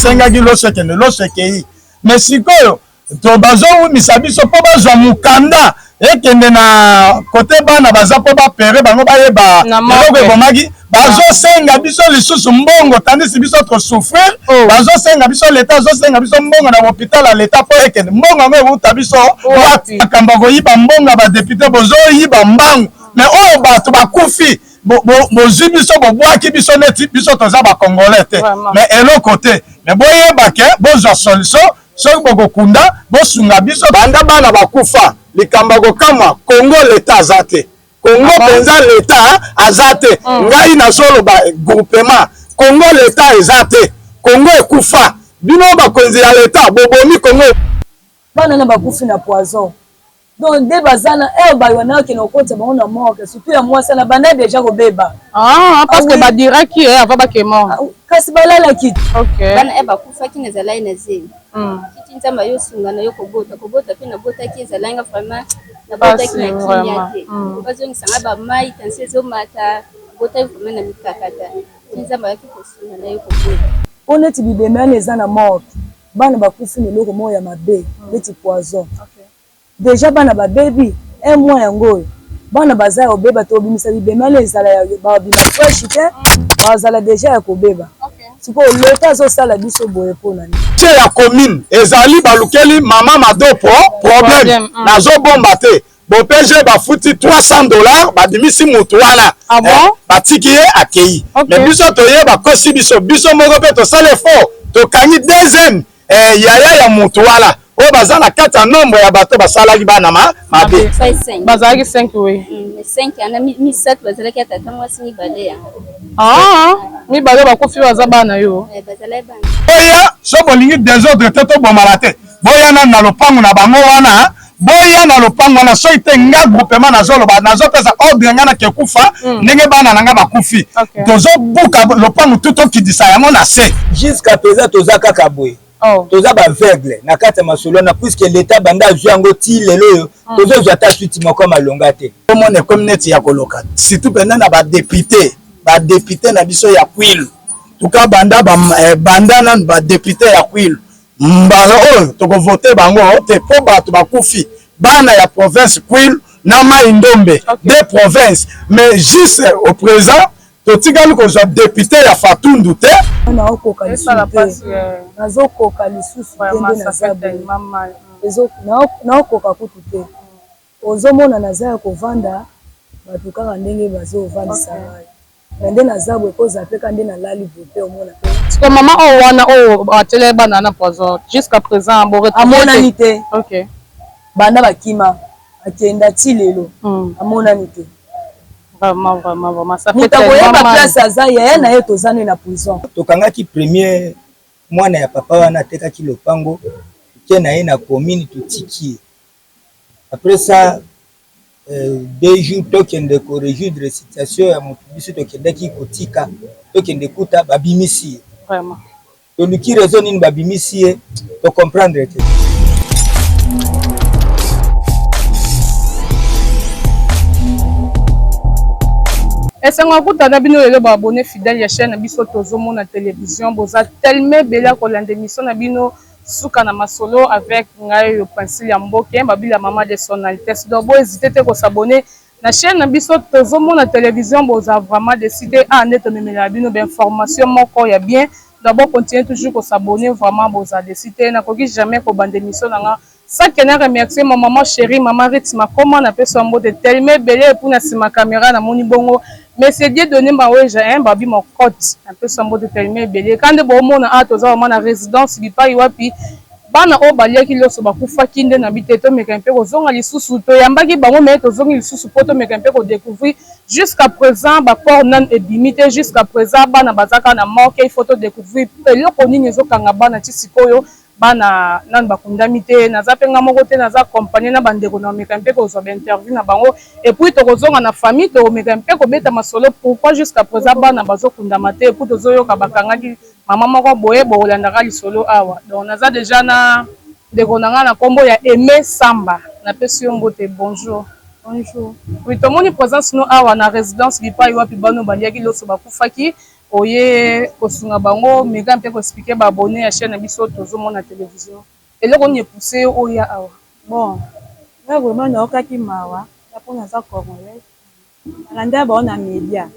Tosengaki loso ekende, loso ekei. Mais sikoyo to bazowumisa biso mpo bazwa mokanda ekende na kote bana baza mpo bapere bango bayeba eloko ebomaki. Bazosenga biso lisusu mbongo tandis biso tosouffrir. Oh. Bazosenga biso, leta azosenga biso mbongo na hôpital ya leta mpo ekende. Mbongo yango euta biso wapi? Makambo ya koyiba mbongo ya badéputés, bozoyiba mbangu, mais oyo bato bakufi, bozwi biso, bobwaki biso neti biso toza bacongolais te. Mais eloko te. Mais boyeba ke bozwa solution, soki bokokunda, bosunga biso. Banda bana bakufa, likambo ya kokamwa, Congo leta aza te. Congo mpenza leta aza te. Ngai nazoloba groupement, Congo leta eza te, Congo ekufa. Bino bakonzi ya leta bobomi Congo. Bana na bakufi na poison. Donc nde baza na heure bayo na okende kokotisa bango na morgue, surtout ya mwasi na banda déjà kobeba. Ah, parce que badiraki ye avant bake mort. Ah, kasi balalaki. Bana e bakufaki, nazalaki na zemi. Titi Nzambe ayosunga na yo kobota, kobota mpe nabotaki, ezalaki nga vraiment nabotaki na kimia te. Bazongisanga bamai, tension ezomata, botaki vraiment na mikakata. Ti Nzambe ayaki kosunga na yo kobota. Mpo neti bibembe wana eza na morgue, bana bakufi na eloko moko ya mabe neti poison. Déjà bana babebi un mois yango oyo bana baza ya kobeba. Tobimisa bibembe wana, ezala ya babima fraîche te, bazala déjà ya kobeba. Sikoyo leta azosala biso boye mpona nini? Tie ya commune ezali balukeli mama Madopo problème. Nazobomba te, bopg bafuti 300 $, babimisi mutu wana. Ah bon? Batiki ye akei. Mais biso toye, bakosi biso. Biso moko mpe tosala effort, tokangi deuxième yaya ya mutu wana oyo baza na kati ya nombre ya bato basalaki bana mabe. Bazalaki 5, oui. 5 yana, misato bazalaki ya tata mwasi, mibale yango. Ah, mibale bakufi baza bana yo? Bazalaki bana. Boya, so bolingi désordre te, tobomala te, boya nanu na lopango na bango wana. Boya na lopango wana. Soki te, nga groupement nazoloba, nazopesa ordre, nga nake kufa ndenge bana na nga bakufi. Tozobuka lopango tu, tokidisa yango na se. Jusqu'à présent toza kaka boye. Toza baaveugle na kati ya masolo wana, puisque leta banda azwi yango ti lelo oyo, tozozwa ata suite moko malonga te. Omona ekomi neti ya koloka, surtout mpenza na badéputés, badéputés na biso ya Kwilu. Tuka banda banda nanu badéputés ya Kwilu, mbala oyo tokovote bango te, mpo bato bakufi, bana ya province Kwilu na Mai Ndombe, deux provinces, mais juste au présent totikali kozwa député ya Fatundu te. Naokoka lisusu te, nazokoka lisusu te nde naza boye, naokoka kutu te. Ozomona naza ya kovanda, bato kaka ndenge bazovandisa ngai, me nde naza boye, kozala mpe ka nde nalali boye mpe omona mpe. Siko mama oyo wana oyo atiela bana na poison, jusqu'à présent bo Amonani te. Banda bakima akenda ti lelo amonani te. Vraiment, vraiment, vraiment, ça fait Moto akoyeba tellement mal. Place aza yaya na ye, toza nde na prison. Tokangaki premier mwana ya papa wana atekaki lopango, toke na ye na commune, totiki ye. Après ça 2 jours tokende korésoudre situation ya motu biso tokendaki kotika, tokende kuta babimisi ye. Toluki raison nini babimisi ye, tocomprendre te. Esengo akutana bino lelo, baabonnés fidèle ya chaîne na biso Tozomona Télévision. Boza tellement ebele ya kolanda émission na bino Suka na Masolo avec ngai oyo Pensile ya Mboke Babila, mama de son altesse. Donc bohésite te kos'abonner na chaîne na biso Tozomona Télévision. Boza vraiment décidé a nde tomemelaka bino bainformation moko ya bien. Donc bocontinue toujours kos'abonner, vraiment boza décidé. Nakoki jamais kobanda émission na nga sans que na remercier ma maman chérie, maman Rit Makoma. Napesi mbote tellement ebele. Et puis na nsima caméra namoni bongo monsieur Dieudonné Maweja, hein, babi mokote. Napesi mbote tellement ebele. Ka nde boomona a toza vraiment na résidence bipai wapi bana oyo baliaki loso bakufaki. Nde na bi te tomeka mpe kozonga lisusu, toyambaki bango, me tozongi lisusu mpo tomeka mpe kodécouvrir. Jusqu'à présent bacorps nanu ebimi te, jusqu'à présent bana baza kaka na morgue. Il faut todécouvrir eloko nini ezokanga bana ti sikoyo bana nanu bakundami te. Naza mpe nga moko te, naza accompagné na bandeko na omeka mpe kozwa bainterview na bango, et puis tokozonga na famille, tokomeka mpe kobeta masolo pourquoi jusqu'à présent bana bazokundama te. Et puis tozoyoka bakangaki mama moko boye, bokolandaka lisolo awa. Donc naza déjà na ndeko na ngai na nkombo ya Aimé Samba. Napesi yo mbote, bonjour. Bonjour. Oui, tomoni présence no awa na résidence bipai wapi bano baliaki loso bakufaki. Oye kosunga bango, meka mpe ko expliquer ba abonnes ya chaine na biso tozomona television. Eloko nini e pousser yo oya awa? Bon nga vraiment nayokaki mawa nga po naza congolaise nalandaki bango na media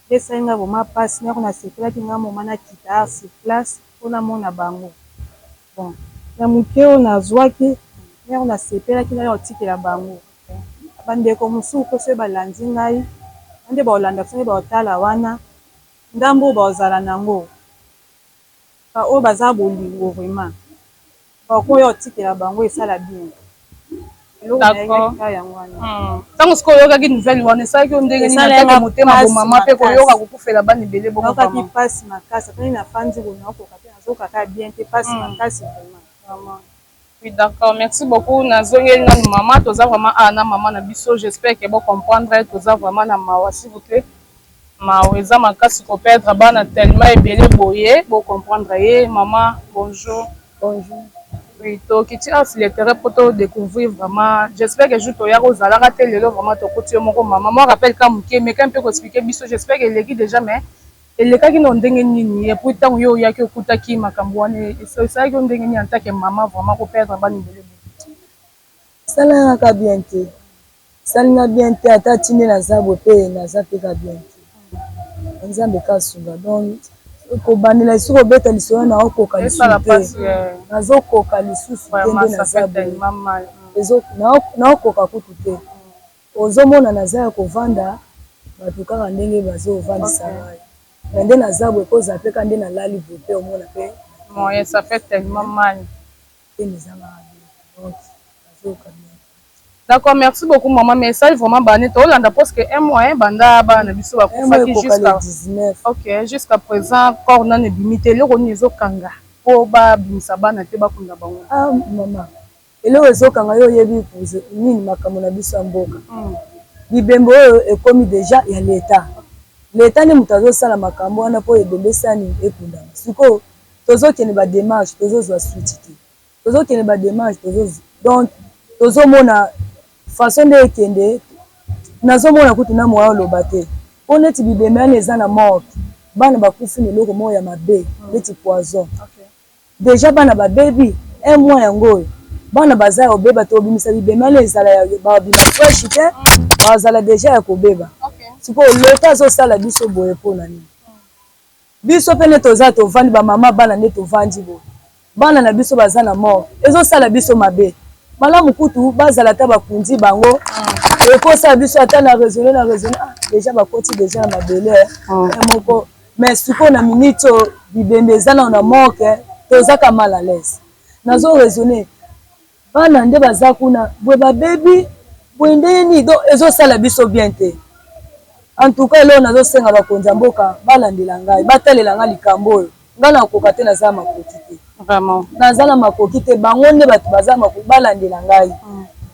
nde esali nga vraiment pasi nga kuna nasepelaki nga moma nakita awa sur place po namona bango bon na muke oyo nazuaki nga nasepelaki naya kotikela bango ba ndeko mosusu pe soki balandi ngai na nde bakolanda biso nde bakotala wana ndambu oyo bakozala nango ba oyo baza bolingo vraiment bakoya kotikela bango esala bien eloko nayebaki kaka yango wana. Tango sikoyo oyokaki nouvelle wana esalaki yo ndenge nini en tant que motema bo mama pe koyoka kokufela bana ebele bongo vraiment? Nayokaki pasi makasi ata ndenge nafandi boye naokoka te nazoyoka kaka bien te pasi makasi vraiment. Oui d'accord merci beaucoup nazongeli nanu maman toza vraiment awa na maman na biso j'espère que bo comprendre toza vraiment na mawa s'il vous plait mawa eza makasi ko perdre bana tellement ebele boye bo comprendre ye maman bonjour. Bonjour. Oui tokiti awa sur le terrain po to découvrir vraiment j'espère que jour toyaka ozalaka te lelo vraiment tokuti yo moko maman mwa rappel ka moke meka mpe ko expliquer biso j'espère que eleki déjà mais Elekaki nao ndenge nini et puis tango yo oyaki okutaki makambo wana esalaki yo ndenge nini en tant que maman vraiment ko perdre bana ebele boye? Esala nga ka bien te, esali nga bien te ata ti nde naza boye pe naza pe ka bien te, nzambe ka asunga donc kobandela lisusu kobeta lisolo nao koka lisusu te, nazo koka lisusu te nde naza boye nao koka kutu te. Ozo mona naza ya kovanda batu kaka ndenge bazo vandisa ngai mais nde naza boye ko zappe kaka nde na lali boye pe omona pe Moyen ça fait tellement mal. Motema eza nga bien donc nazo yoka bien te. D'accord merci beaucoup maman mais esali vraiment ba annee tolanda presque un mois hein banda bana na biso bakufaki jusqu'à ok jusqu'à présent corps nanu ebimi te eloko nini ezo kanga po ba bimisa bana te bakunda bango. Ah maman Eloko ezo kanga yo oyebi nini makambo na biso ya mboka bibembe oyo ekomi dejà ya l'etat l'etat nde mutu azo sala makambo wana po ebembe esala nini ekundama sikoyo tozo kende ba demarche tozo zua suite te tozo kende ba demarche tozo donc tozo mona façon nde ekende nazo mona kutu na moyen oloba te po neti bibembe wana eza na morgue bana bakufi na eloko moko ya mabe neti poison. Dejà bana ba bebi un mois yango oyo bana baza ya kobeba tokobimisa bibembe wana ezala ya babima fresh te bazala dejà ya kobeba sikoyo leta azosala biso boye pona nini biso pe nde toza tovandi ba mama bana nde tovandi boye bana na biso baza na mort ezosala biso mabe malamu kutu bazala ata bakundi bango ekosala biso ata na raisonne na raisonne ah, dejà bakoti dejà na mabele moko Mais sikoyo na minute oyo bibembe eza nanu na morgue toza ka mal à l'aise nazo raisonner bana nde baza kuna boye babebi boye ndenge nini donc ezo sala biso bien te en tout cas eloko nazo senga bakonzi ya mboka balandela ngai batalela ngai likambo oyo ngai nakoka te naza na makoki te Vraiment. naza na makoki te bango nde bato baza makoki balandela ngai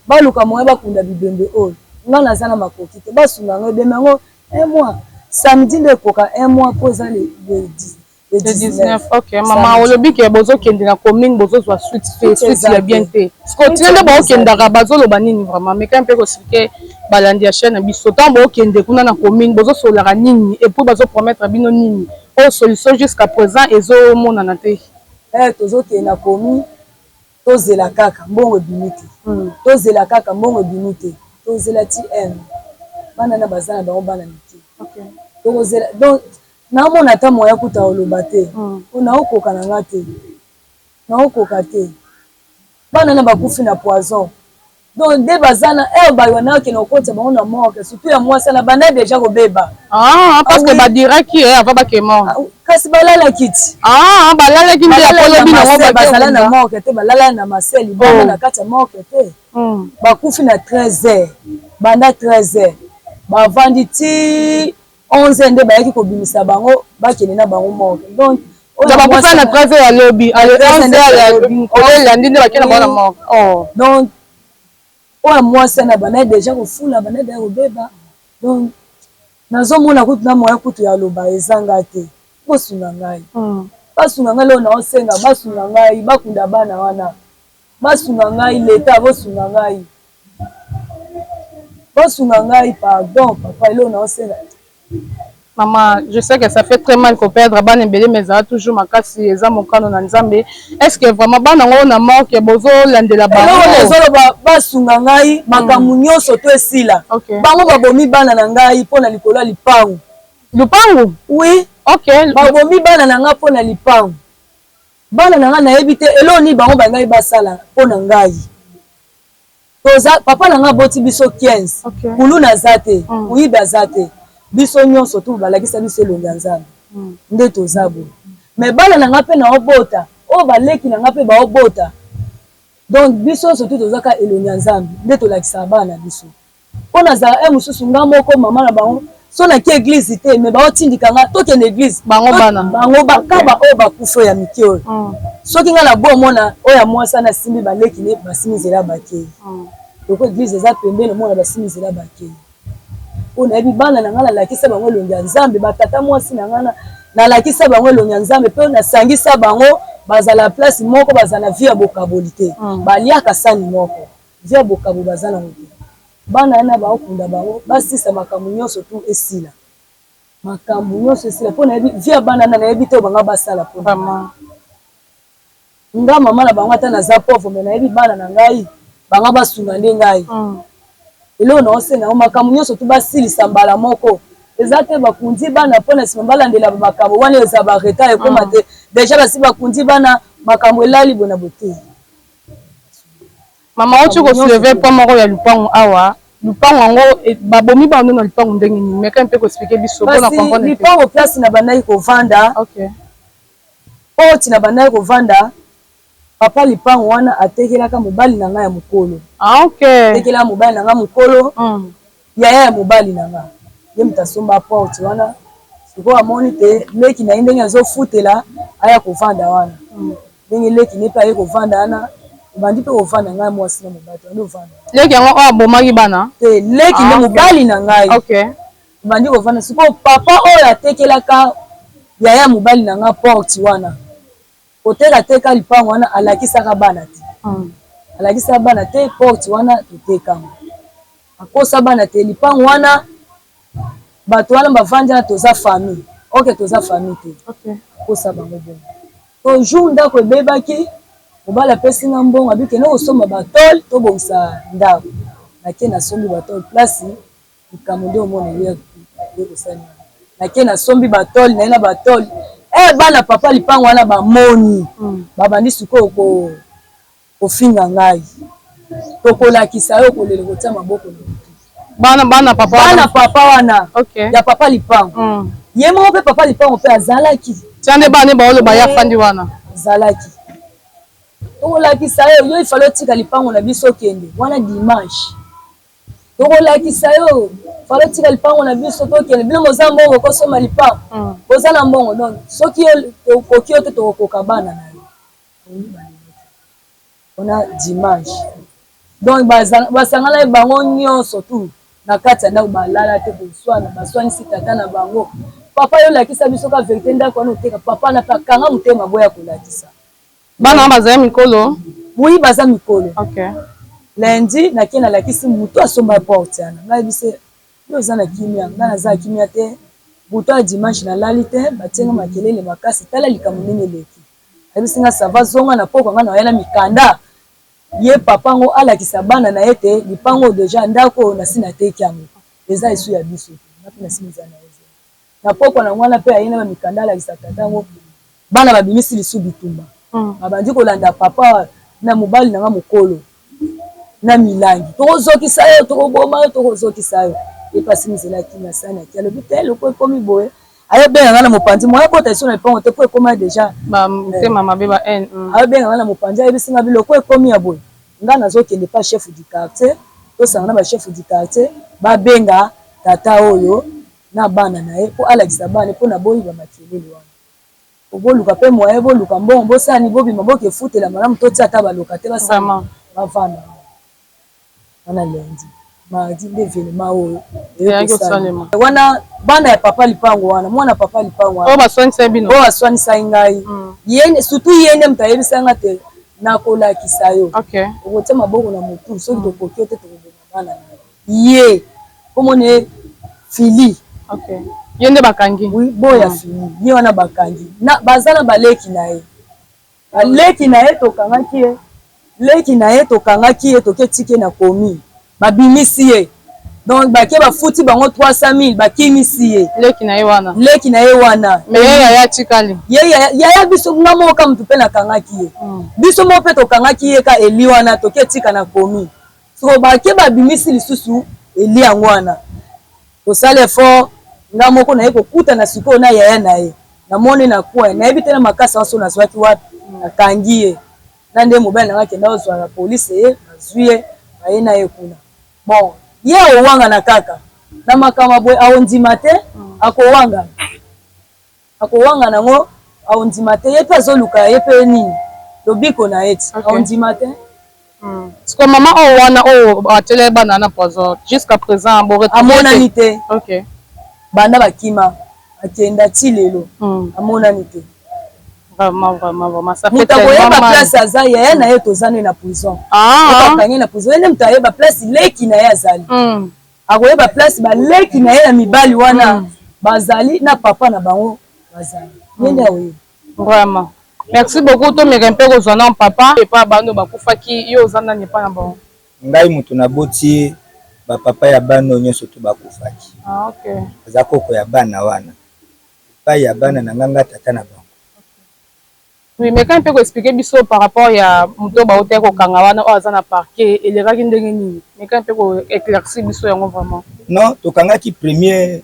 baluka moyen bakunda bibembe oyo ngai naza na makoki te basunga ngai ebembe yango Un mois samedi nde ekoka un mois po eza le le 19. Ok maman olobi ke bozo kende na commune bozo zwa suite te suite ya bien te sikoyo tina nde bokendaka bazoloba nini vraiment meka mpe ko expliquer balandi ya chaîne na biso tango bokende kuna na commune bozo sololaka nini et puis bazo promettre bino nini oyo solution jusqu'à présent ezo monana te. Eh tozo kende na commune Tozela kaka mbongo ebimi te tozela kaka mbongo ebimi te tozela ti heure bana na baza na bango bana mike tokozela donc naomona ata moyen kutu ya koloba te po naokoka na nga te naokoka te bana na bakufi na poison Donc nde baza na heure ba na kende kokotisa bango na morgue surtout ya mwasi wana banda dejà kobeba. Ah parce que ba diraki eh avant ba ke morgue. Ah, kasi balalaki ti. Ah balalaki nde akolo bino ngo ba bazala na morgue te balala na mase libanda oh. na kati ya morgue te. Hmm. Bakufi na 13 heures banda 13 heures bavandi ti 11 heures nde bayaki kobimisa bango bakende na bango morgue donc bakufa na 13 heures ya lobi ale 11 heures ya mokolo elandi nde bakende na bango na morgue oh. Donc oyo mwasi wana bandaki deja kofula bandaki deja kobeba donc nazomona kutu na moya kutu ya loba ezanga te bosunga ngai hmm. basunga ngai leo naosenga basunga ngai bakunda bana wana basunga ngai leta bosunga ngai bosunga ngai pardon papa eloko naosenga. Maman, je sais que ça fait très mal ko perdre bana ebele mais ezala toujours makasi eza mokano na Nzambe. Est-ce que vraiment bana ngo na morgue bozo landela bango? Eloko nazoloba basunga ngai makambo nyonso to esila. Okay. Bango babomi bana na ngai mpo na likolo ya lipangu. Lupangu? Oui. Okay. Babomi bana na ngai mpo na lipangu. Bana na ngai nayebi te eloko nini bango balingaki basala mpo na ngai. Toza papa na nga aboti biso 15 okay. Kuluna aza te moyibi aza te biso nyonso tu balakisa biso elongi ya Nzambe nde toza boye mais bana na nga pe naobota oyo baleki na nga pe baobota donc biso nyonso tu toza kaka elongi ya Nzambe nde tolakisaka bana na biso po nazala heure mosusu nga moko mama na bango so nake eglise te mais baotindika nga tokende eglise bango bana bango baka ba oyo bakufi oyo ya mike oyo soki nga na bo omona oyo ya mwasi wana asimbi baleki ne basimbi nzela bakei loko eglise eza pembeni omona basimbi nzela bakei oyo nayebi bana na nga nalakisa bango elongi ya Nzambe batata mwasi na nga nalakisa bango elongi ya Nzambe mpe nasangisa bango bazala place moko bazala na vie ya bokaboli te baliaka sani moko vie ya bokabo baza nango te bana wana baokunda bango basisa makambo nyonso tu esila makambo nyonso esila mpo nayebi vie ya bana wana nayebi te oyo banga basala mpo nga mama na bango ata naza pauvre mais nayebi bana na ngai banga basunga nde ngai eloko naosenga yango makambo nyonso tu basilisa mbala moko eza te bakundi bana mpo na nsima balandela makambo wana eza ba retard ekoma te deja basi bakundi bana makambo elali bona bote. Mama oti ko soulever point moko ya lupangu awa, lupangu yango babomi bana na lupangu ndenge nini? Meka mpe ko expliquer biso pona comprendre. Lupango place na bandaki kovanda, okay. Porte na bandaki kovanda, papa lipango wana atekelaka mobali na ngai ya mokolo. Ah, okay. Atekelaka mobali na ngai mokolo. Yaya ya mobali na nga ye moto asomba porte wana sikoyo amoni te leki na ye ndenge azofutela aya kovanda wana ndenge leki ne pe aye kovanda wana obandi pe kovanda ngai mwasi na mobali tobandi kovanda leki yango oyo abomaki bana te leki nde mobali na ngai tobandi kovanda sikoyo papa oyo atekelaka yaya mobali na nga porte wana Koteka teka lipango wana alakisaka bana te alakisaka bana te porte wana toteka yango akosa bana te lipango wana bato wana bavandi wana toza famille ok toza famille te akosa bango bongo to jour ndako ebebaki mobali apesi nga mbongo abi kende kosomba ba tole tobongisa ndako nake nasombi ba tole place Likambo nde omona eye kosalema nake nasombi ba tole naye na ba tole eh bana papa lipango wana bamoni babandi sikoyo ko kofinga ngai tokolakisa yo kolela kotia maboko na motu bana bana papa bana papa wana okay. ya papa lipango ye moko mpe papa lipango mpe azalaki tia nde bana baoloba ye afandi wana azalaki tokolakisa yo yo ifale otika lipango na biso okende wana dimanche Tokolakisa yo falo tika lipango na biso tokende bino boza mbongo okosomba lipango boza na mbongo donc soki yo tokoki yo te tokokoka bana na yo wana dimanche donc basanganaki bango nyonso tu na kati ya ndako balala te koswana baswanisi tata na bango papa yo lakisa biso ka verite ndako wana oteka papa na pe akanga motema boya kolakisa Bana wana bazali mikolo? Oui, baza mikolo. Okay. Lundi nake nalakisi mutu asomba porte wana, ngai yebisi yo oza na kimia, ngai naza na kimia te. Butu ya dimanche nalali te, batie nga makelele makasi, tala likambo ndenge eleki. Ayebisi nga ça va, zonga na pokwa nga naya na mikanda. Ye papa ngo alakisa bana na ye te lipango dejà ndako oyo nasi nateki yango eza esu ya biso te, nga pe nasi mizala na ye. Na pokwa na yango wana pe aye na ba mikanda alakisa tata yango bana babimisi lisusu bitumba babandi kolanda papa na mobali na nga mokolo na milangi tokozokisa yo tokoboma yo tokozokisa yo ye pe asimbi nzela ya kimia asali na ki alobi te lokola ekomi boye aye benga nga na mopanzi moyen akota lisusu na lipango te po ekoma dejà ba motema mabe ba haine aye benga nga na mopanzi ayebisi nga lokola ekomi ya boye nga nazokende pa chef du quartier tosanga na ba chef du quartier babenga tata oyo na bana na ye po alakisa bana po na boyi ba makelele wana po boluka pe moyen boluka mbongo bosala nini bobima boke futela malamu totia ata ba locataire basala bavanda wana lundi mardi nde evenement oyo eye kosalema wana bana ya papa lipango wana mwana papa lipango wana oyo baswanisaki bino oyo aswanisaki ngai ye surtout ye nde moto ayebisaki nga te nakolakisa yo okotia maboko na motu soki tokoki yo te tokoboma bana na yo ye kombo na ye Fili. Okay. Ye nde bakangi? Oui, boya fini. Ye wana bakangi. Na baza na baleki na ye. Leki na ye tokangaki ye, leki na ye tokangaki ye toke tiki ye na commune babimisi ye donc bake bafuti bango 300.000 bakimisi ye. Leki na ye wana? Leki na ye wana. Mais ye yaya atikali? Ye yaya, yaya biso nga moko ka mutu pe nakangaki ye. Biso moko pe tokangaki ye ka Elie wana toke tika na commune. Sikoyo bake babimisi lisusu Elie yango wana. Tosala effort nga moko naye kokutana sikoyo na yaya na ye namoni na coin nayebi te na makasi wana soki nazuaki wapi nakangi ye na nde mobali na nga akenda kozua na police ye bazui ye baye na ye kuna bon ye akowangana kaka na makambo ya boye akondima te akowangana Akowangana yango akondima te ye pe azoluka ye pe nini lobiko na ye ti akondima te. Sikoyo maman oyo wana oyo atiela ye bana wana poison jusqu'à present bo retrouver ye te? Amonani te banda bakima akenda ti lelo amonani te. Vraiment vraiment vraiment ça fait Moto tellement akoyeba mal. place aza yaya na ye toza ne na prison oyo bakangi ye na prison ye nde moto ayeba place leki na ye azali. Akoyeba place ba leki na ye ya mibali wana bazali na papa na bango bazali. Ye nde akoyeba. Vraiment. Merci beaucoup tomeka mpe kozwa nanu papa epa bana oyo bakufaki yo oza nani epa na bango? Ngai mutu naboti ba papa ya bana oyo nionso tout bakufaki. Ah ok. Naza koko ya bana wana. Epayi ya bana na nga nga tata na bango. Oui meka mpe ko expliquer biso par rapport ya moto oyo bawutaki kokanga wana oyo aza na parquet elekaki ndenge nini meka mpe ko eclaircir biso yango vraiment. Non tokangaki premier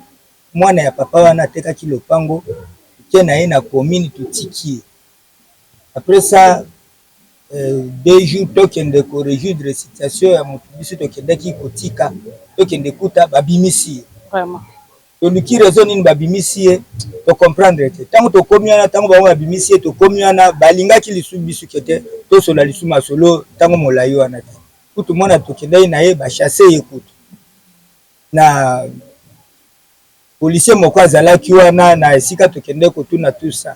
mwana ya papa wana atekaki lopango toke na ye na commune totiki ye après ça deux jours tokende ko rejoudre situation ya mutu biso tokendaki kotika tokende kuta babimisi ye. Vraiment. Toluki raison nini babimisi ye to comprendre te tango tokomi wana tango bango babimisi ye tokomi wana balingaki lisu bisu ke te tosola lisu masolo tango molayi wana te kutu mwana tokendaki na ye ba chasse ye kutu na policier moko azalaki wana na esika tokendaki kotuna tout ça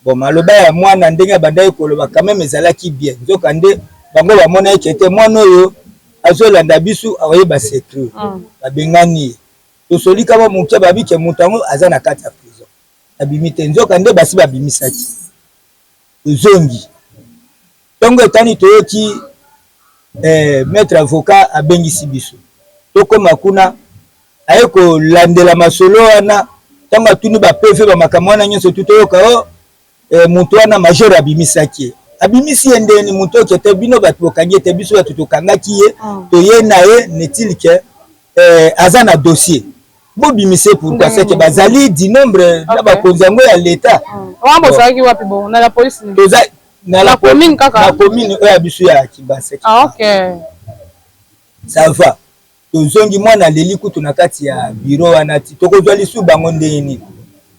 bon maloba ya mwana ndenge abandaki koloba quand meme ezalaki bien nzoka nde bango bamonaki ke te mwana oyo azolanda bisu akoyeba secret babengani ye Tosoli ka mwa moke babi ke moto yango aza na kati ya prison abimi te nzoka nde basi babimisaki tozongi tongo etani toyoki eh, maître avocat abengisi biso tokoma kuna aye kolandela masolo wana ntango atuni ba PV ba makambo wana nyonso tu toyoka o oh, eh, moto wana major abimisaki ye abimisi ye ndeni moto oke te bino bato bokangi ye te biso bato tokangaki ye mm. toye na ye n'est-il que eh, aza na dossier bobimise pourquoi c'est que bazali du nombre na bakonzi yango ya l'etat mm. wana bozalaki wapi bongo na la police toza na la commune kaka na commune oyo ya biso ya Kibanseke ah, okay. ça va Tozongi mwana aleli kutu na kati ya bureau wana ti tokozwa lisu bango ndenge nini?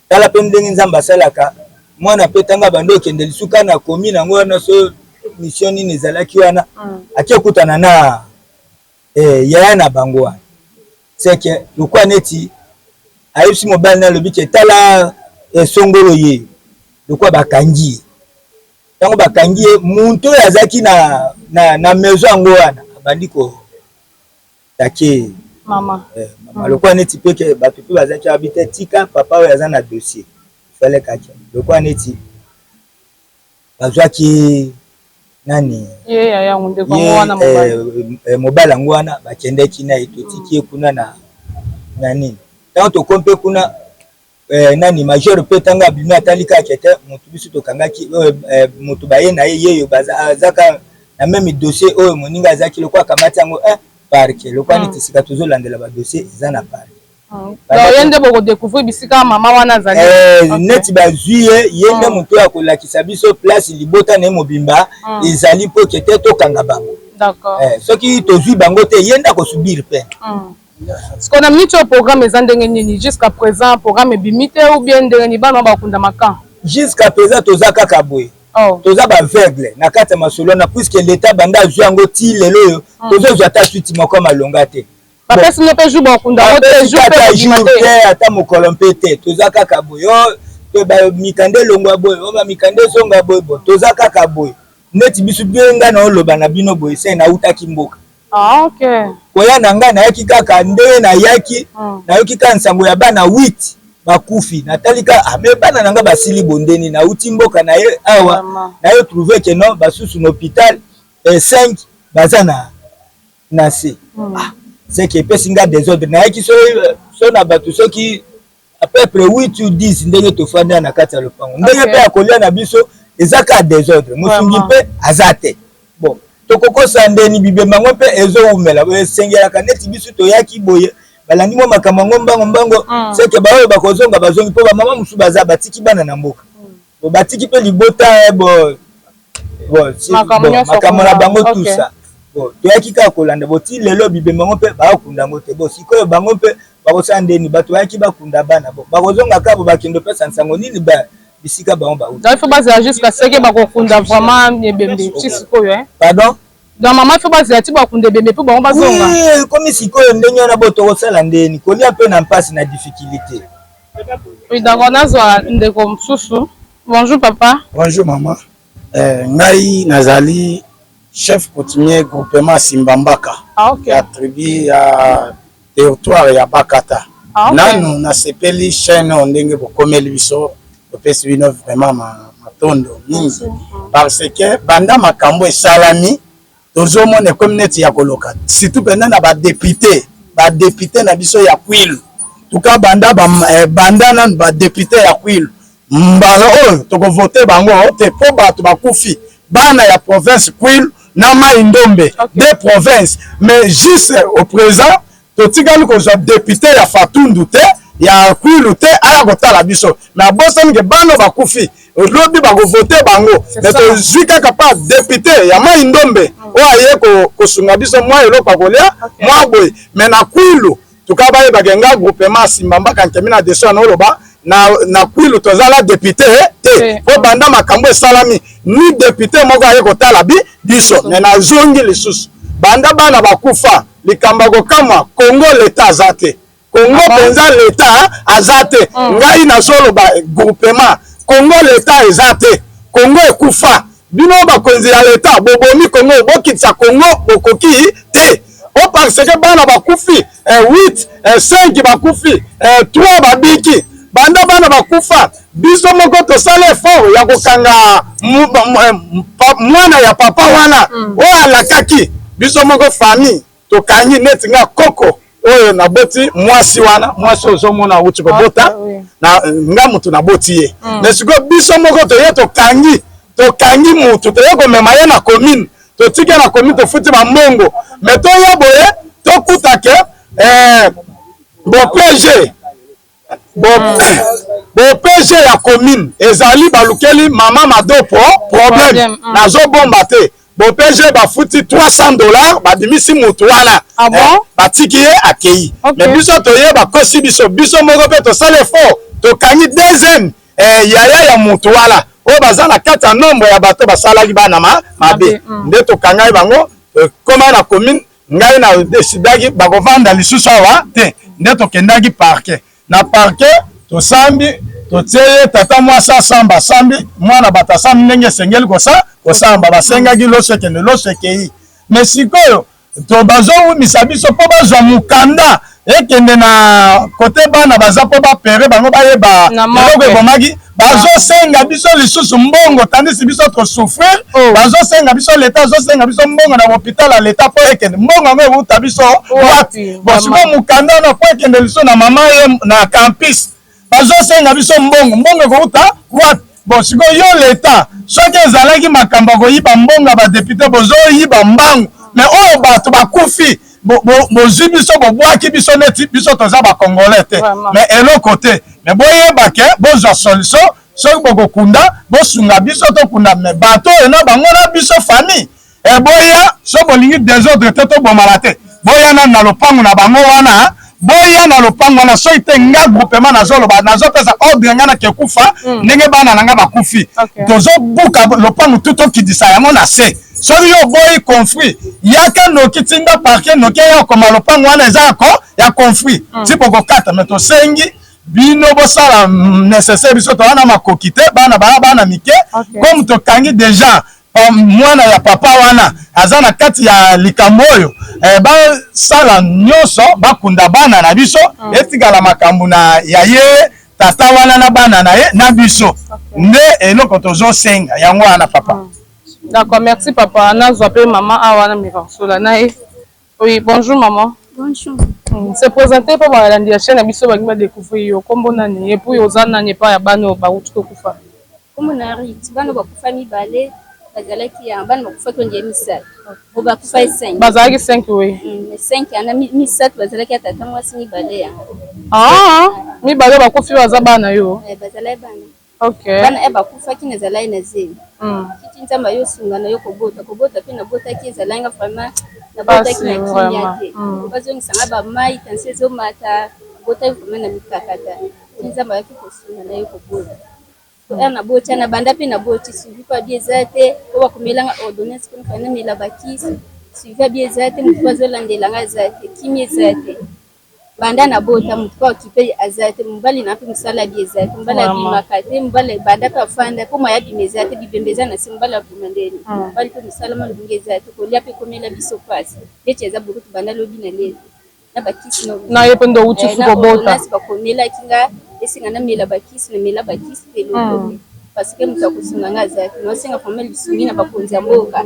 Tala pe ndenge Nzambe asalaka mwana pe tango abandi okende lisu kaka na commune yango wana so mission nini ezalaki wana ake okutana na eh, yaya na bango wana c'est que lokola neti ayebisi mobali na alobi ke tala eh, songolo ye lokola bakangi ye ntango bakangi ye muntu oyo azalaki na, na, na maison yango wana abandi ko take mama eh, mama mm. Lokola neti pe ke bato pe bazalaki abi te tika papa oyo aza na dossier fallait kaka lokola neti bazwaki nani ye yaya ndeko yango wana mobali eh, eh, mobali yango wana bakendaki na ye totiki ye kuna na na nini ntango tokomi mpe kuna Eh, nani major pe tango abimi atali kaka ke te mutu biso tokangaki oyo eh, mutu baye na ye yeyo baza aza kaka na meme dossier oyo moninga azaki lokola akamati yango eh, parquet lokola neti sika tozolandela ba dossier eza na parquet Donc ye nde boko découvrir bisika mama wana azali. Eh, neti bazwi ye ye nde moto oyo akolakisa biso place libota na ye mobimba ezali mpo ke te tokanga bango. D'accord. Eh, soki tozwi bango te ye nde akosubir peine. Sikoyo na minute oyo programme eza ndenge nini jusqu'à present programme ebimi te ou bien ndenge nini bana bakundama quand? Jusqu'à present toza kaka boye oh. Toza ba aveugle na kati ya masolo wana puisque l'etat banda azwi yango ti lelo oyo mm. Tozozwa ata suite moko ya malonga te. Bapesi bino mpe jour bakunda yango te jour mpe jour te ata mokolo mpe te toza kaka boye oh, mikanda elongwa boye oh, bamikanda ezonga boye bo toza kaka boye neti biso mpe ngai naoloba na bino boye se nautaki mboka. Ah, okay. Koya na ngai nayaki kaka ndenge nayaki mm. Nayoki kaka nsango ya bana 8. Bakufi, natali ka ah, mais bana na nga basili bondeni, nauti mboka na ye awa naye trouve que non, basusu na hôpital, 5 baza na se. Ah, c'est que epesi nga désordre. Nayaki so so na bato soki à peu près 8 ou 10, ndenge tofandi na kati ya lopango, ndenge mpe ya kolia na biso eza kaka désordre. Mosungi mpe aza te. Bon, tokokosa ndeni bibemba yango mpe ezowumela, esengelaka neti biso toyaki boye, balandi mwa makambo yango mbango mbango. Seke baoyo bakozonga bazongi, mpo bamama mosusu baza batiki bana na mboka, batiki mpe libota. Bo makambo na bango, tout ça. Bon, toyaki kaka kolanda boti lelo bibemba yango mpe bakunda yango te. Bon, sikoyo bango mpe bakosala ndeni? Bato bayaki bakunda bana, bo bakozonga kaka bo bakende opesa nsango nini ba bisika bango bauti? Donc il faut bazala jusqu'à ce que bakokunda vraiment ebembe ti sikoyo, hein? Pardon? Donc mama, il faut bazala ti bakunda ebembe mpo bango bazonga. Oui, komi sikoyo ndenge wana. Bo tokosala ndeni? Kolia mpe na mpasi, na difficulté. Oui, d'accord. Nazwa ndeko mosusu. Bonjour papa. Bonjour mama. Ngai nazali chef coutumier groupement Simbambaka ya tribu ya territoire ya Bakata. Nanu nasepeli chaîne oyo ndenge bokomeli biso, topesi bino vraiment matondo mingi, parce que banda makambo esalami, tozomona ekomi neti ya koloka, surtout mpenza na badéputé, badéputé na biso ya Kwilu. Tuka banda banda nanu badéputé ya Kwilu, mbala oyo tokovote bango te, mpo bato bakufi, bana ya province Kwilu na Mai Ndombe, deux provinces. Mais juste au présent totikali kozwa député ya Fatundu te, ya Kwilu te, aya kotala biso. Mais abosani ke bana bakufi, lobi bakovote bango. Mais tozwi kaka pa député ya Mai Ndombe oyo aye kosunga biso mwa eloko ya kolia mwa boye. Mais na Kwilu tuka bayebake nga groupement Simbambaka Nkemi na deso na oloba na Kwilu tozala député te, po banda makambo esalami ni député moko aye kotala biso. Mais nazongi lisusu, banda bana bakufa, likambo ya kokamwa, Kongo leta aza te. Kongo mpenza leta aza te. Ngai nazoloba groupement, Kongo leta eza te, Kongo ekufa. Bino bakonzi ya leta bobomi Kongo, bokitisa Kongo, bokoki te, po parce que bana bakufi, 8, 5 bakufi, 3 babiki. Banda bana bakufa, biso moko tosala effort ya kokanga mwana ya papa wana oyo alakaki. Biso moko famille tokangi, neti nga koko oyo naboti mwasi wana, mwasi ozomona awuti kobota na nga, mutu naboti ye. Mais sikoyo biso moko toye tokangi mutu, toye komema ye na commune, totiki ye na commune, tofuti bambongo. Mais toya boye, tokuta ke bo PG, bo PG ya commune ezali balukeli mama Madopo problème. Nazobomba te, bo PG bafuti 300 $, babimisi mutu wana. Ah bon? Batiki ye akei. Mais biso toye, bakosi biso. Biso moko mpe tosala effort, tokangi deuxième yaya ya mutu wana oyo baza na kati ya nombre ya bato basalaki bana mabe. Nde tokangai bango, koma na commune. Ngai na décidaki bakovanda lisusu awa te. Nde tokendaki parquet. Na parquet tosambi, totie ye tata mwasi asamba, asambi mwana bato, asambi ndenge esengeli kosamba. Basengaki loso ekende, loso ekei. Mais sikoyo to bazowumisa biso mpo bazwa mokanda ekende na kote bana baza, mpo bapere bango bayeba eloko ebomaki. Bazosenga biso lisusu mbongo, tandisi biso tosouffrir. Bazosenga biso, leta azosenga biso mbongo na hôpital ya leta mpo ekende. Mbongo yango euta biso wapi? Bon, sikoyo mokanda wana mpo ekende lisusu na mama ye na campus, bazosenga biso mbongo. Mbongo ekouta wapi? Bon, sikoyo yo leta, soki ezalaki makambo ya koyiba mbongo ya badéputé, bozoyiba mbangu. Mais oyo bato bakufi, bozwi biso, bobwaki biso neti biso toza bacongolais te. Mais eloko te. Mais boyeba ke bozwa solution, soki bokokunda, bosunga biso tokunda. Mais bato oyo na bango na biso famille, boya, so bolingi désordre te, tobomala te, boya nanu na lopango na bango wana, boya na lopango wana. Soki te, nga groupement nazoloba, nazopesa ordre, nga nake kufa ndenge bana na nga bakufi. Tozobuka lopango tu, tokitisa yango na se. Soki yo oboyi conflit, yaka noki, tinda parquet noki eya okoma lopango wana eza ya conflit ti bokokata. Mais tosengi bino bosala nécessaire. Biso toza na makoki te, bana baya bana mike. Comme tokangi déjà mwana ya papa wana aza na kati ya likambo oyo, basala nyonso bakunda bana na biso, etikala makambo na ya ye. tata wana na bana na ye na biso nde eloko tozosenga yango wana papa. D'accord, merci papa. Nazwa pe mama awa na meka kosola na ye. Oui, bonjour maman. Bonjour. Se présenter mpo balandi ya chaîne na biso balingi badécouvrir yo. Kombo nani? Et puis oza nani epai ya bana oyo bauti kokufa? Kombo na Rit. Bana bakufa mibale, bazalaki ya bana bakufaki onde misato. O bakufa 5. Bazalaki 5, oui. 5 yana, misato bazalaki ya tata mwasi, mibale ya. Ah, mibale bakufi baza bana yo? Eh, bazalaki bana. Ok. Bana e bakufaki, nazalaki na zemi. Titi Nzambe ayosunga na yo kobota, kobota mpe nabotaki, ezalaki nga vraiment nabotaki na kimia te. Bazongisanga bamai, tension ezomata, nabotaki vraiment na mikakata. Ti Nzambe ayaki kosunga na yo kobota. Ere naboti, na banda mpe naboti, suivi mpo abi eza te, po bakomelanga ordonnance mpona fana namela bakisi. Suivi abi eza te, motu po azolandelanga aza te, kimi eza te. Banda nabota, motu mpo akipe aza te. Mobali na mpe mosala abi eza te, mobali abimaka te. Mobali banda mpe afanda mpo maya abima eza te, bibembe eza na se, mobali abima ndeni? Mobali mpe mosala malobingi eza te, kolia mpe ekomela biso pasi. Neti eza burutu, banda lobi na lelo na bakisi. Na ye mpe nde outi su kobota. Bakomelaki nga, esenga namela bakisi, namela bakisi te, eloko te, parce que moto akosunga nga aza te. Naosenga vraiment lisungi na bakonzi ya mboka,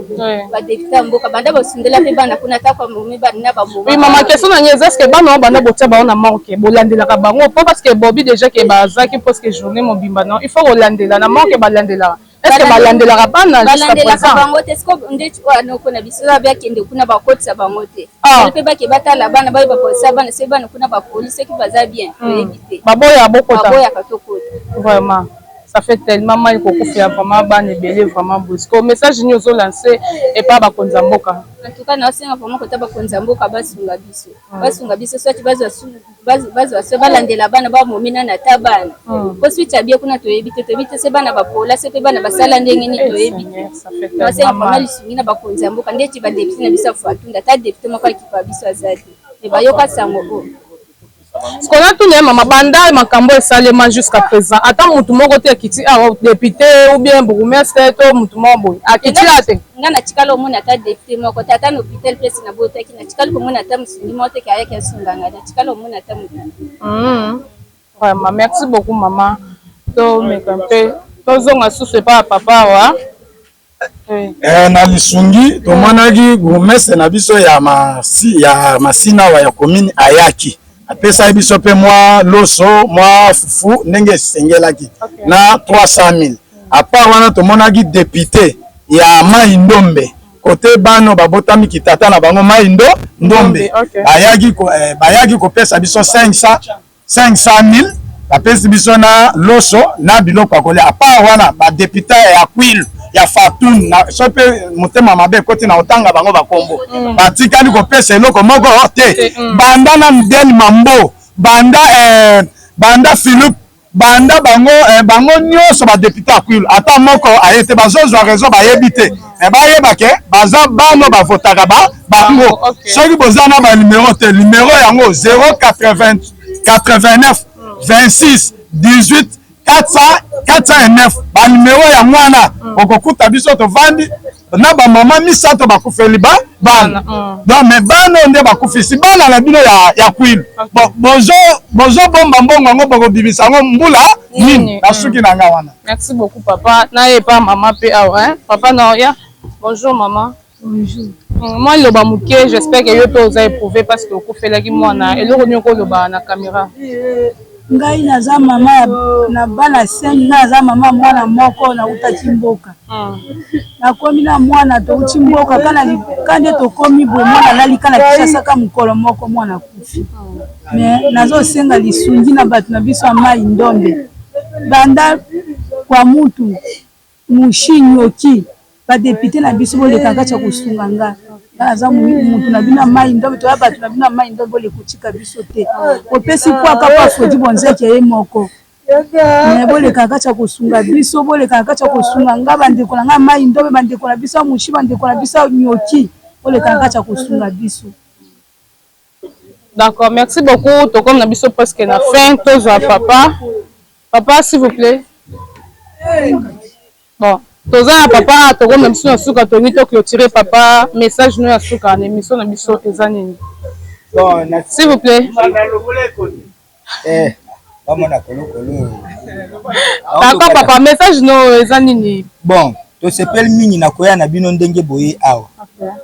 badéputé ya mboka, banda basundela mpe bana kuna, ata bamomi bana na bamoma. Oui mama, question na ngai eza: est-ce bana oyo banda botia bango na morgue, bolandelaka bango? Po parce que bobi déjà ke bazalaki presque journée mobimba, non, il faut kolandela na morgue. Balandelaka, est ce que balandelaka bana jusqu'à Balandelaka présent? bango te. Siko ndeti oyo anoko na biso abe akende kuna, bakotisa bango te. Mpe bake batala bana, bayeba kolisa bana. Soki bana kuna bapoli, soki baza bien, toyebi te. Baboya bokota? Baboyaka tokota. Vraiment, ça fait tellement mal kokufela vraiment bana ebele vraiment boye. Siko message nini ozolancer epa bakonzi ya mboka? En tout cas, naosenga vraiment kota bakonzi ya mboka basunga biso, basunga biso, soki bazwa so balandela bana, bamomi nani ata bana, po suite ya bie kuna toyebi te, toyebi te se bana bapola, se mpe bana basala ndenge nini, toyebi te. Naosenga vraiment lisungi na bakonzi ya mboka, ndeti badéputé na biso ya Fatunda, ata député moko akipa biso aza te, me bayoka sango oyo. Sikoyo natuna ye mama, banda makambo esalema jusqu'à présent, ata mutu moko te akiti awa, député ou bien bourgmestre to mutu moko boye akiti awa te? Nga natikala omona ata député moko te, ata na hôpital place nabotaki, natikali komona ata mosungi moko te ke ayaki asunga ngai. Natikala omona ata motu. Vraiment, merci beaucoup mama. Tomeka mpe tozonga susu epai ya papa awa. Eh, na lisungi tomonaki bourgmestre na biso ya masi, ya Masina awa ya commune, ayaki apesaki biso mpe mwa loso, mwa fufu ndenge esengelaki na 300 000. À part wana, tomonaki député ya Mai Ndombe, kote bano babotami kitata na bango Mai Ndo Ndombe, bayaki bayaki kopesa biso 500 500 000, bapesi biso na loso na biloko ya kolia. À part wana, badéputé ya Kwilu, ya Fatun na so mpe motema mabe ekoti na kotanga bango bakombo, batikali kopesa eloko moko te. Banda na Mdel Mambo, banda Philippe, banda bango nyonso badéputé ya Kwilu, ata moko aye te. Bazozwa raison, bayebi te. Bayeba ke baza bano bavotaka bango. Soki boza na banumero te, numero yango 089 26 18 409, banumero yango wana okokuta biso. Tovandi na bamama misato bakufeli ba bana. Donc mais bana oyo nde bakufisi bana na bino ya Kwilu, bozobomba mbongo yango, bokobimisa yango mbula nini? Na suki na nga wana. Merci beaucoup papa. Naye pa mama mpe awa, papa na ya. Bonjour mama. Bonjour. Mwa liloba moke, j'espère que yo mpe oza éprouvé parce que okufelaki mwana. Eloko nini okoloba na caméra? Ngai naza mama na bana 5. Ngai naza mama mwana moko. Nautaki mboka, nakomi na mwana, touti mboka ka nde tokomi boye, mwana alali ka na Kinshasa ka mokolo moko, mwana akufi. Mais nazosenga lisungi na bato na biso ya Mai Ndombe, banda kwa mutu Mushinyoki, badéputé na biso, boleka kati ya kosunga nga. Nga naza mutu na bino ya Mai Ndombe, toya bato na bino ya Mai Ndombe, boleka kotika biso te. Opesi kwaka po Afrodi Bonzeki ye moko me, boleka kati ya kosunga biso, boleka kati ya kosunga nga, bandeko na nga Mai Ndombe, bandeko na biso ya Mushi, bandeko na biso ya Nyoki, boleka kati ya kosunga biso. D'accord, merci beaucoup. Tokomi na biso presque na fin. Tozwa papa. Papa, s'il vous plaît. Bon, toza na papa, tokomi na biso na suka, tolingi toclôturer. Papa, message no ya suka na émission na biso eza nini? Bon, S'il vous plaît. Eh. Bamona kolokolo. D'accord papa, message no eza nini? Bon, tosepeli mingi na koya na bino ndenge boye awa.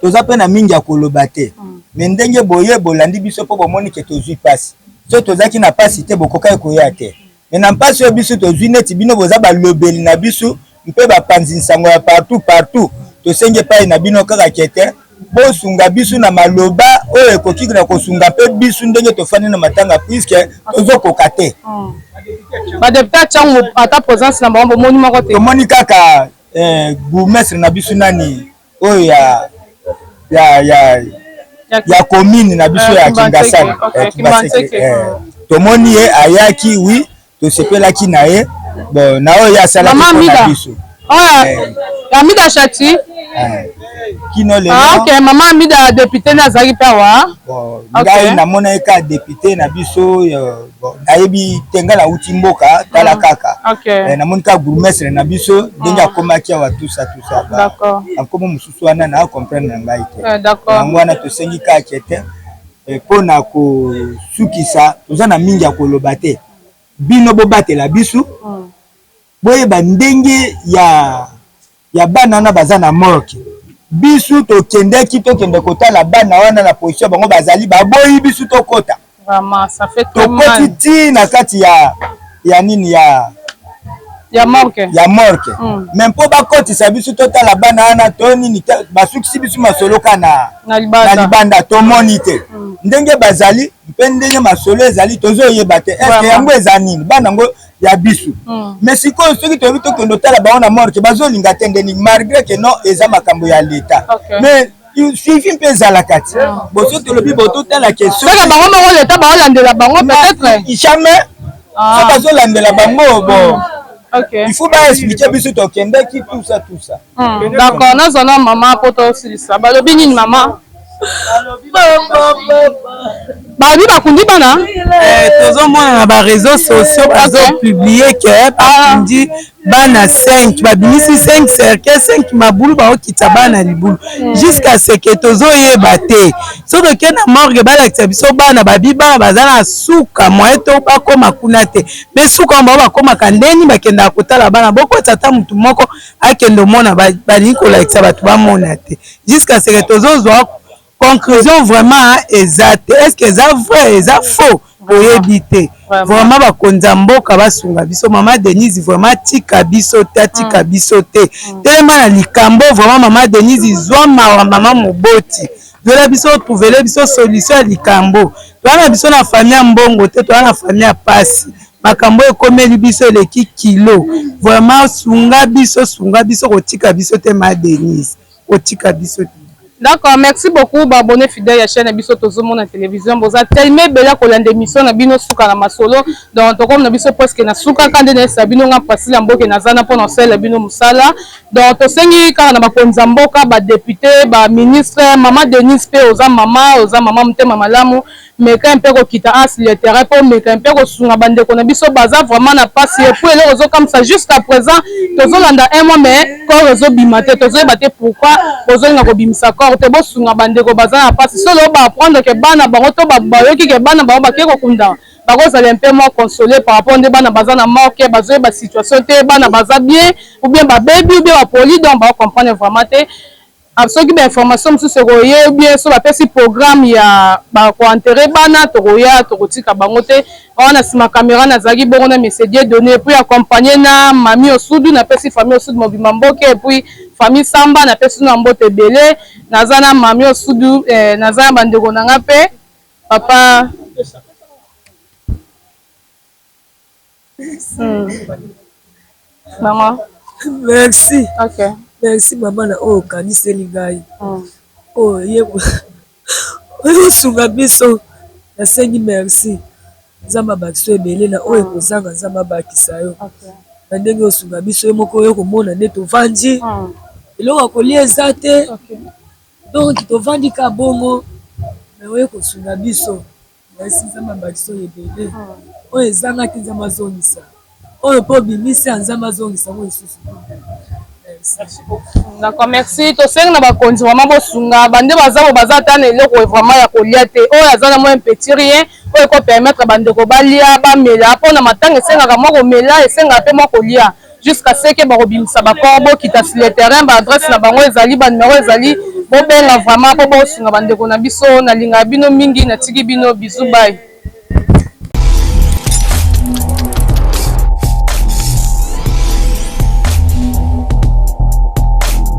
Toza pe na mingi ya koloba te. Mais ndenge boye bolandi biso po bomoni ke tozui pasi. Soki tozalaki na pasi te bokokaki koya te. Mais na mpasi oyo biso tozui neti bino boza balobeli na biso mpe bapanzi nsango ya partout partout, tosengi epai na bino kaka ke te bosunga biso na maloba oyo ekoki na kosunga mpe biso ndenge tofandi na matanga puisque tozokoka te. Ba depute ya Tshangu ata presence na bango bomoni moko te? Tomoni kaka eh, bourgmestre na biso nani oyo ya ya ya ya commune na biso ya Kingasani, eh, Kimbaseke, eh, tomoni ye ayaki oui, tosepelaki na ye bon na oyo ye asalaki Mama mpo na Amida. biso Ah, Eh. Amida Shati. Eh, kino lelo Ah, ok, mama Amida député nde azalaki mpe awa. Bon, Ok. ngai namonaki kaka député na biso euh, bon, nayebi te ngai nauti mboka tala kaka Ok. Eh, namoni kaka bourgmestre na biso ndenge akomaki awa tusa tusa ba- D'accord. bankombo mosusu wana na comprendre na ngai te Eh, d'accord. yango wana tosengi kaka ke te eh, mpo na kosukisa toza na mingi ya koloba te bino bobatela biso boyeba ndenge ya ya bana wana baza na morgue bisu tokendeki tokende kotala bana wana na position bango bazali baboyi bisu tokota Vraiment, ça fait trop tokoti mal. ti na kati ya ya nini ya Ya morgue. ya morgue Mm. mais mpo bakotisa biso totala bana wana to nini te, basukisi biso masolo ka na Na libanda. na libanda tomoni te ndenge bazali mpe ndenge masolo ezali tozoyeba te eske Vraiment. yango eza nini bana yango ya biso Mm. mais sikoyo soki toyebi tokende otala bango na morgue bazolinga te ndeni malgré que non eza makambo ya leta Ok. mais suivi mpe ezalaka ti boso tolobi bo totala ke soki Seke bango moko leta baolandela bango peut-être. jamais Ah. so bazolandela bango bon Ok. il faut baexplike biso tokendaki tout ça tout ça D'accord, nazwa na mama po tosilisa. Balobi nini mama? Balobi bakundi bana? Eh, tozomona na ba réseaux sociaux bazopublie ke bakundi bana 5 babimisi 5 cercueil 5 mabulu baokitisa bana libulu jusqu'à ce que tozoyeba te soki toke na morgue balakisa biso bana babi bana baza na suka moye to bakoma kuna te me suka wana bango bakomaka ndeni bakendaka kotala bana bokotisa ata motu moko akende omona balingi kolakisa bato bamona te jusqu'à ce que tozozwa conclusion vraiment eza te est ce que eza vrai eza faux toyebi te vraiment bakonzi ya mboka basunga biso mama Denise vraiment atika biso te atika biso te telema na likambo vraiment mama Denise zwa mawa mama moboti zwela biso trouvele biso solution ya likambo toza na biso na famille ya mbongo te toza na famille ya pasi makambo oyo ekomeli biso eleki kilo vraiment sunga biso sunga biso kotika biso te ma Denise kotika biso te. D'accord, merci beaucoup ba abonnés fidèles ya chaîne na biso tozomona télévision boza tellement ebele ya kolanda émission na bino suka na masolo donc tokomi na biso presque na suka kaka nde nayebisa bino nga Priscilla Mboke naza na mpona kosalela bino mosala donc tosengi kaka na bakonzi ya mboka ba député ba ministre mama Denise mpe oza mama oza mama motema malamu meka mpe kokita as le terrain mpo meka mpe kosunga bandeko na biso baza vraiment na pasi et puis eloko ezokamwisa jusqu'à présent tozolanda un mois mais corps ezobima te tozoyeba te pourquoi bozolinga kobimisa corps te bosunga bandeko baza na pasi solo ba apprendre ke bana bango to bayoki ke bana bango bake kokunda bakozala un peu moins consolé par rapport nde bana baza na morgue bazoyeba situation te bana baza bien ou bien babebi ou bien bapoli donc bakocomprendre vraiment te soki ba information mosusu ekoye bien so bapesi programme ya bakoenterre bana tokoya tokotika bango te wana na nsima caméra nazalaki bongo na monsieur Dieudonné et puis accompagné na mami Osudu napesi famille Osudu mobimba mboke et puis famille Samba napesi na mbote ebele naza na mami Osudu eh, naza na bandeko na nga mpe papa Maman. Merci. Ok. Merci mama na oyo okaniseli ngai. Oyo ye oyo osunga biso nasengi merci. Nzambe abakisa yo ebele na oyo ekozanga Nzambe abakisa yo. Na ndenge osunga biso ye moko oyo komona nde tovandi eloko ya kolia eza te. Donc tovandi ka bongo mais oye kosunga biso. Merci Nzambe abakisa oyo ebele oyo ezangaki Nzambe azongisa oyo pe obimisi ya Nzambe azongisa yango lisusu. D'accord, merci. Tosengi na bakonzi vraiment bosunga bande baza bo baza ata na eloko vraiment ya kolia te. Oyo aza na mwa un petit rien oyo eko permettre bandeko balia bamela mpo na matanga esengaka mwa komela esengaka mpe mwa kolia jusqu'à ce que bakobimisa ba corps bokita sur le terrain ba adresse na bango ezali ba numero ezali bobenga vraiment mpo bosunga bandeko na biso. Nalingaka bino mingi natiki bino bisous bye.